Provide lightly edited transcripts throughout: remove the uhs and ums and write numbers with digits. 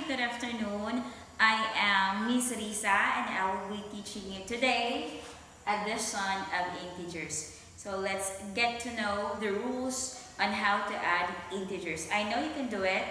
Good afternoon. I am Miss Risa and I will be teaching you today addition of integers. So let's get to know the rules on how to add integers. I know you can do it.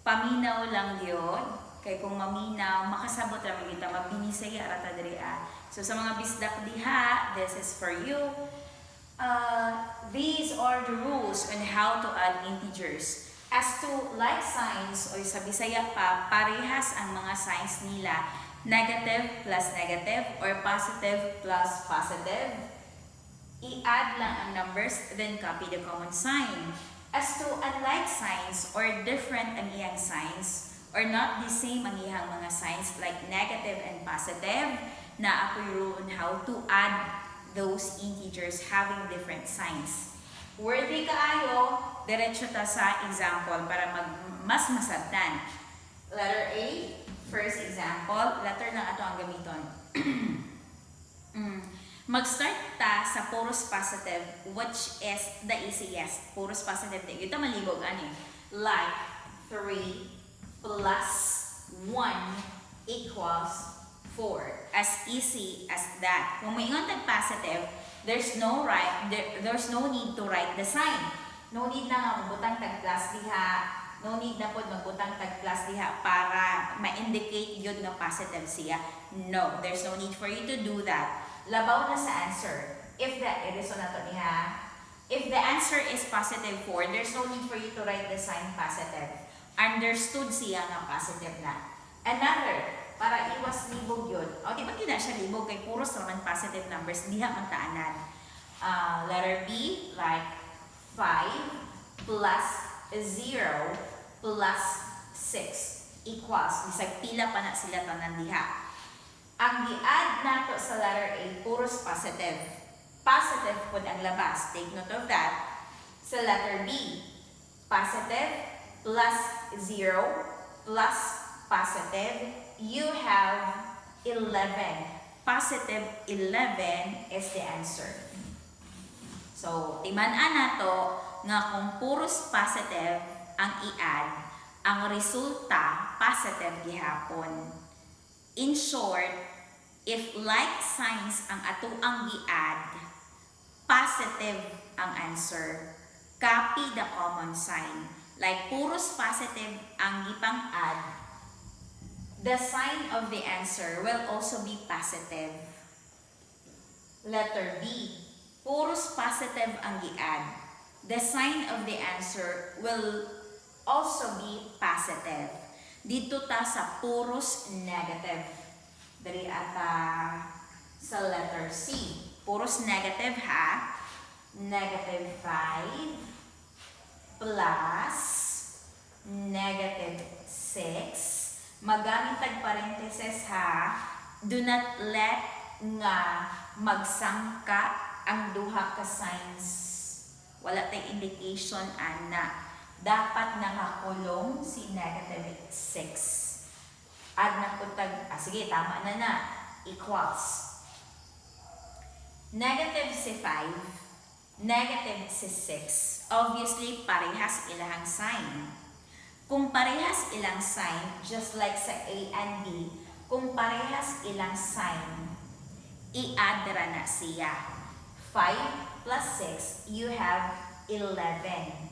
Paminaw lang yun. Kay kung maminaw, makasabot ra man kita, mabinisaya ra ta diri ah. So sa mga bisdak diha, this is for you. These are the rules on how to add integers. As to like signs, o sa Bisaya pa, parehas ang mga signs nila. Negative plus negative or positive plus positive. I-add lang ang numbers, then copy the common sign. As to unlike signs or different ang iyang signs, or not the same ang iyang mga signs like negative and positive, naa poy rule on how to add those integers having different signs. Worthy kaayo, diretso ta sa example para mas masabtan. Letter A, first example, letter lang ato ang gamiton. Mag-start ta sa puros positive, which is the easiest. Puros positive di kita malibog ani. Like 3 plus 1 equals 4. As easy as that. Kung moingon tag positive, there's no need to write the sign. No need na nga magbutang tag plus diha. No need na pod magbutang tag plus diha para ma-indicate yun nga positive siya. No, there's no need for you to do that. Labaw na sa answer. If the, iriso na to niya. If the answer is positive 4, there's no need for you to write the sign positive. Understood siya nga positive na. Another, para iwas libog yun. O, di ba kina siya libog? Kay puros naman positive numbers, diha man taanan. Letter B, like 5 plus 0 plus 6 equals. Bisag pila pa na sila tanan diha. Ang gi-add nato sa letter A, puros positive. Positive pod ang labas. Take note of that. Sa letter B, positive plus 0 plus positive, you have 11. Positive 11 is the answer. So, timan-an nato nga kung puros positive ang i-add, ang resulta positive gihapon. In short, if like signs ang atoang gi-add, positive ang answer. Copy the common sign. Like puros positive ang gipang-add, the sign of the answer will also be positive. Letter B, puros positive ang gi-add. The sign of the answer will also be positive. Dito ta sa puros negative. Dali ata sa letter C. Puros negative ha. Negative 5 plus negative 6. Magamit tag parenthesis ha. Do not let nga magsangka ang duha ka signs. Wala tay indication ana. Dapat nakakulong si negative 6. Add na po tag, ah, sige, tama na na. Equals. Negative si 5, negative si 6. Obviously, parehas ilahang sign. Kung parehas ilang sign, just like sa A and B, kung parehas ilang sign, i-add ra na siya. 5 plus 6, you have 11.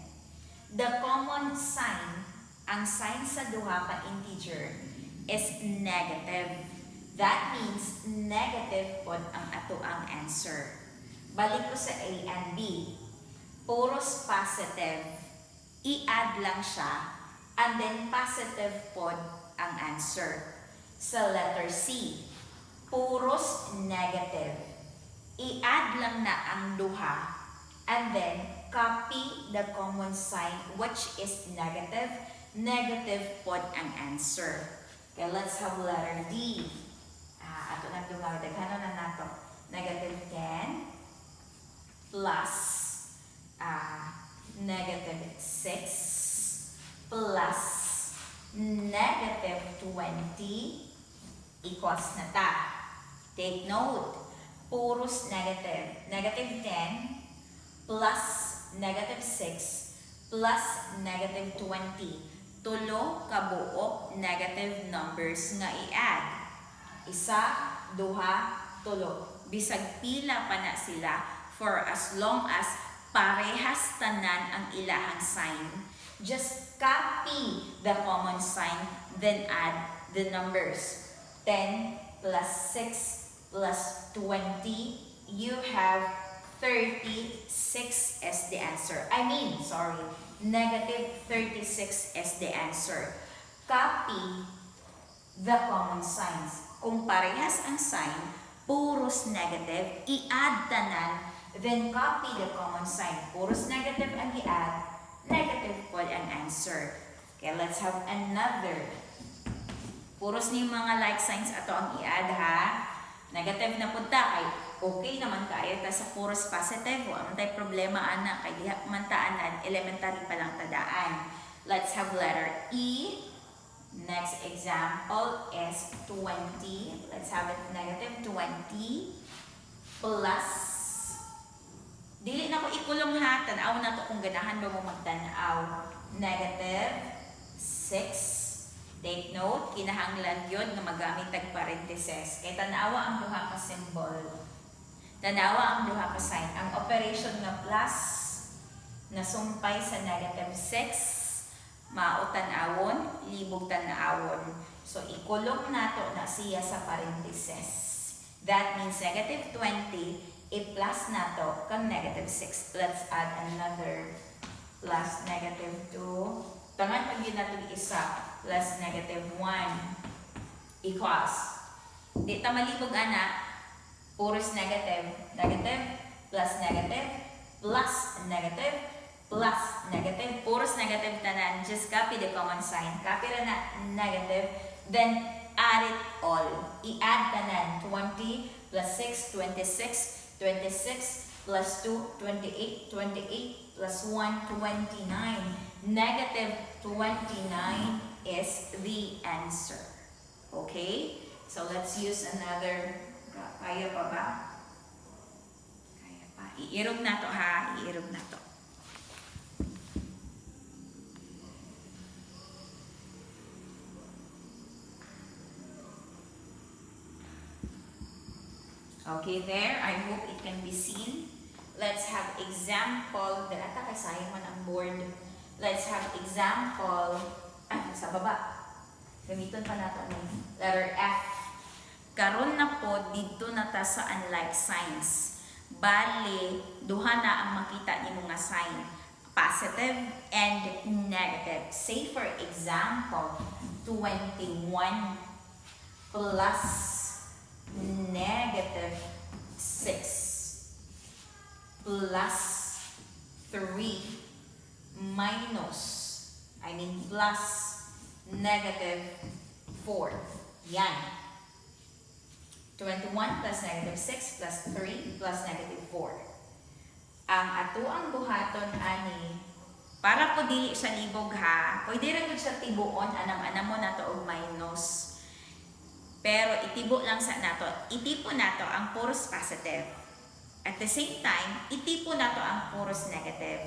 The common sign, ang sign sa duha ka integer, is negative. That means negative pod ang ato ang answer. Balik ko sa A and B. Puros positive. I-add lang siya and then positive pod ang answer. Sa letter C, puros negative. I-add lang na ang duha and then copy the common sign, which is negative. Negative pod ang answer. Okay, let's have letter D. Ah, ato nang duha, daghanon na nato. Negative 10 plus negative 6 plus negative 20 equals na ta. Take note, puros negative. Negative 10 plus negative 6 plus negative 20. Tulo kabuok negative numbers nga i-add. Isa, duha, tulo. Bisag pila pa na sila, for as long as parehas tanan ang ilahang sign. Just copy the common sign, then add the numbers. 10 plus 6 plus 20, you have 36 as the answer. I mean, sorry, negative 36 as the answer. Copy the common signs. Kung parehas ang sign, puros negative, i-add tanan, then copy the common sign. Puros negative ang i-add, negative po ang answer. Okay, let's have another. Puros ni mga like signs ato ang i-add ha. Negative na punta kay okay naman kaayo ta sa puros positive. Wa man tay problema ana kay diha man ta ana, elementary pa lang tadaan. Let's have letter E. Next example is 20. Let's have it negative 20 plus, dili na ko ikulong ha, tan-aw na to kung ganahan ba mo magtan-aw. Negative 6. Take note, kinahanglan yun nga magamit tag parenthesis. Kay tan-awa ang duha ka symbol. Tanawa ang duha ka sign. Ang operation nga plus nasumpay sa negative 6, mao tan-awon, libog tan-awon. So ikulong nato na siya sa parenthesis. That means negative 20, i-plus nato kang negative 6. Let's add another plus negative 2. Tangan pag yun nato isa, plus negative 1 equals. Di ta malibog ana, puros negative. Negative, plus negative, plus negative, plus negative. Puros negative tanan. Just copy the common sign. Copy ra na negative. Then add it all. I-add tanan. 20 plus 6, 26, 26 plus 2, 28, 28 plus 1, 29. Negative 29 is the answer. Okay? So let's use another. Kaya pa ba? Kaya pa. Iirog na to ha. Iirog na to. Okay, there. I hope it can be seen. Let's have example. Dala ta kay sayang man ang board. Let's have example. Ay, sa baba. Gamiton pa nato ni letter F. Karon na po didto na ta sa unlike signs. Bale, duha na ang makita nimo nga sign. Positive and negative. Say for example, 21 plus negative 6 plus 3 minus, I mean plus negative 4. Yan. 21 plus negative 6 plus 3 plus negative 4. Ang ato ang buhaton ani, para po dili siya libog ha, pwede ra gud siya tibuon, anam-anam mo nato og minus. Pero itibo lang sa nato, itipo nato ang puros positive. At the same time, itipo nato ang puros negative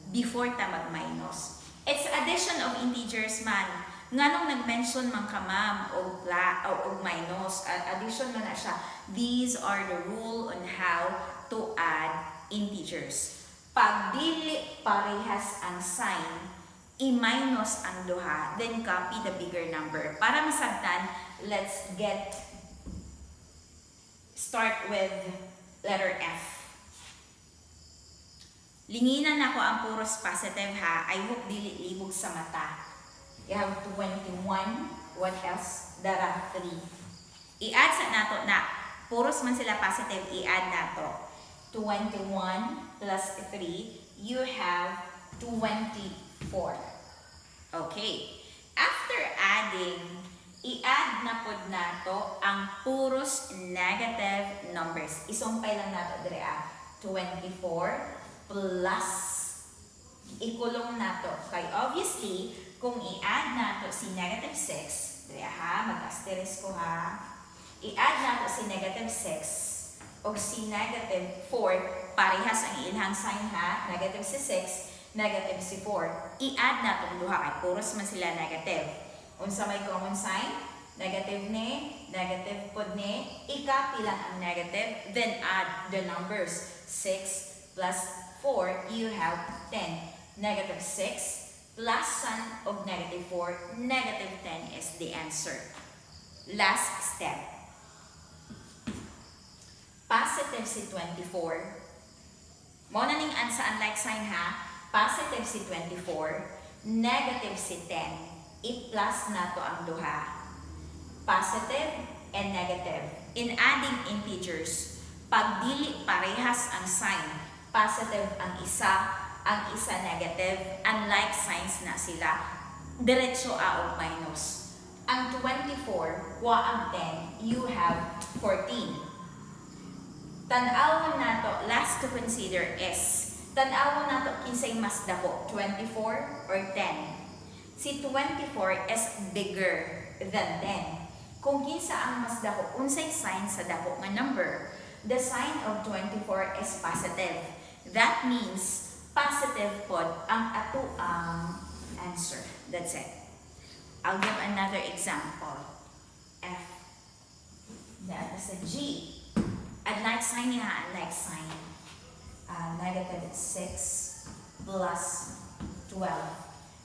before ta mag-minus. It's addition of integers man. Nganong nag-mention man ka ma'am og pla o og minus, addition man na siya. These are the rule on how to add integers. Pag dili parehas ang sign, i-minus ang duha, then copy the bigger number. Para masabtan, let's get start with letter F. Linginan nako ang puros positive ha. I hope dili libog sa mata. You have 21. What else? Dara 3. I-add sa nato na puros man sila positive, i-add nato. 21 plus 3, you have 24. Okay. After adding, i-add na pod nato ang puros negative numbers. Isumpay lang nato dire ah. 24 plus, ikulong nato. Kay obviously, kung i-add nato si negative 6, dire ha, mag-asterisk ko ha. I-add nato si negative 6 o si negative 4, parehas ang ilhang sign ha, negative si 6, Negative si 4. I-add na itong duha kay puros man sila negative. Unsa may common sign? Negative ni, negative pod ni, i-copy lang ang negative, then add the numbers. 6 plus 4, you have 10. Negative 6 plus san og negative 4, negative 10 is the answer. Last step. Positive si 24. Mao na ning ansa unlike sign ha. Positive si 24, negative si 10. I-plus nato ang duha. Positive and negative. In adding integers, pag dili parehas ang sign, positive ang isa negative, unlike signs na sila, diretso a og minus. Ang 24, kuha ang 10, you have 14. Tan-awon nato, last to consider is, tan-awon nato kinsay mas dako, 24 or 10. Si 24 is bigger than 10. Kung kinsa ang mas dako, unsay sign sa dako nga number? The sign of 24 is positive. That means positive pod ang ato ang answer. That's it. I'll give another example. F. That is a G. Unlike sign niya, unlike sign. Negative 6 plus 12.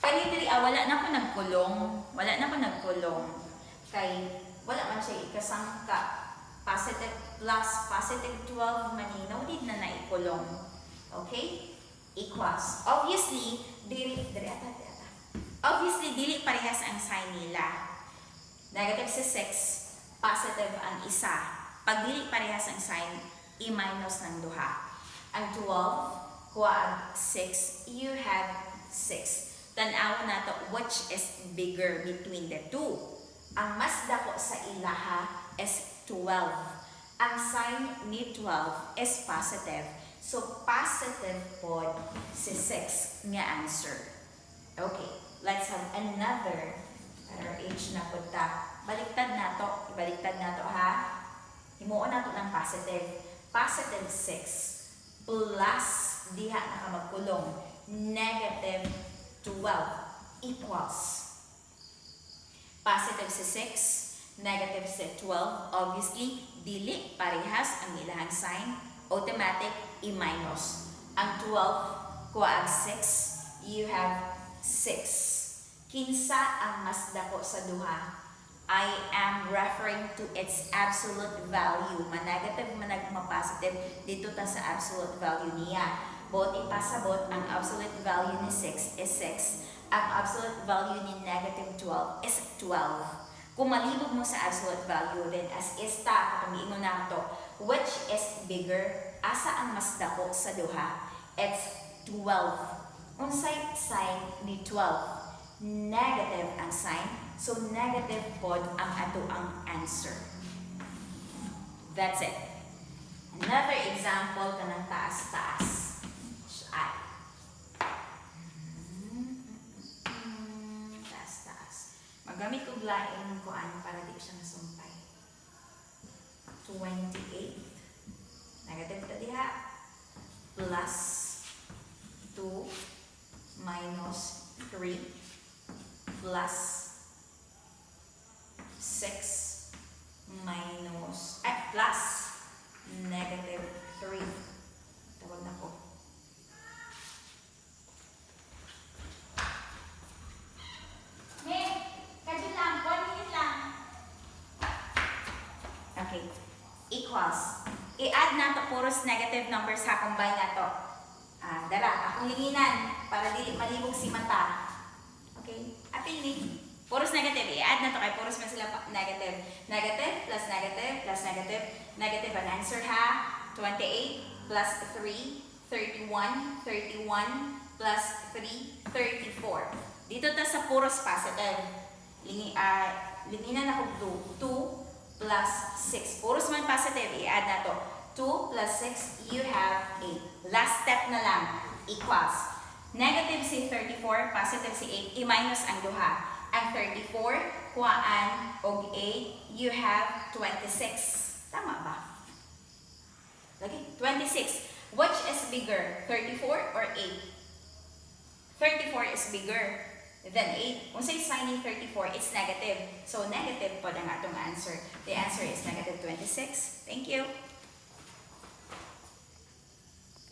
Kani diri ah, wala na ko nagkulong. Wala na ko nagkulong. Kay wala man siya ikasangka. Positive plus positive 12 man ni, no need na naikulong. Okay? Equals. Obviously, diri diri ata diri ata. Obviously, dili parehas ang sign nila. Negative si 6, positive ang isa. Pag dili parehas ang sign, i-minus ng duha. Ang 12, kuha ang 6, you have 6. Tan-awon nato which is bigger between the two. Ang mas dako sa ilaha is 12. Ang sign ni 12 is positive. So, positive pod si 6 nga answer. Okay, let's have another letter H na pud ta. Baliktad nato, ibaliktad nato ha. Himuon nato ng positive. Positive 6 plus diha na ka magkulong negative 12 equals positive si 6, negative si 12. Obviously, dili parehas ang ilahang sign. Automatic, i-minus. Ang 12, kuha ang 6, you have 6. Kinsa ang mas dako sa duha? I am referring to its absolute value. Ma-negative man ag ma-positive, dito ta sa absolute value niya. Buot ipasabot, ang absolute value ni 6 is 6. Ang absolute value ni negative 12 is 12. Kung malibog mo sa absolute value, then as is ta, katong giingon na to, which is bigger, asa ang mas dako sa duha? It's 12. Unsay sign ni 12? Negative ang sign. So, negative pod ang ato ang answer. That's it. Another example kanang taas-taas. I. Taas-taas. Magamit ko laing kuan para di siya masumpay. 28. Negative ta diha. Plus 2 minus 3 plus 6 minus, ay, plus negative 3. Tawag na ko. Me, kadyo lang, 1 minute lang. Okay. Equals. I-add na to, puros negative numbers ha, combine na to. Ah, dara, akong linginan para dili malibog si mata. Okay? Apil ni. Puros negative. I-add na to kay puros man sila negative. Negative plus negative plus negative. Negative ang answer ha. 28 plus 3, 31, 31 plus 3, 34. Dito ta sa puros positive. Linginan ako 2. 2 plus 6. Puros man positive. I-add na to. 2 plus 6, you have 8. Last step na lang. Equals. Negative si 34, positive si 8, i-minus ang duha. Ang 34, kuhaan og 8, you have 26. Tama ba? Lagi, 26. Which is bigger, 34 or 8? 34 is bigger than 8. Unsay sign ni 34? It's negative. So, negative pod ang atong answer. The answer is negative 26. Thank you.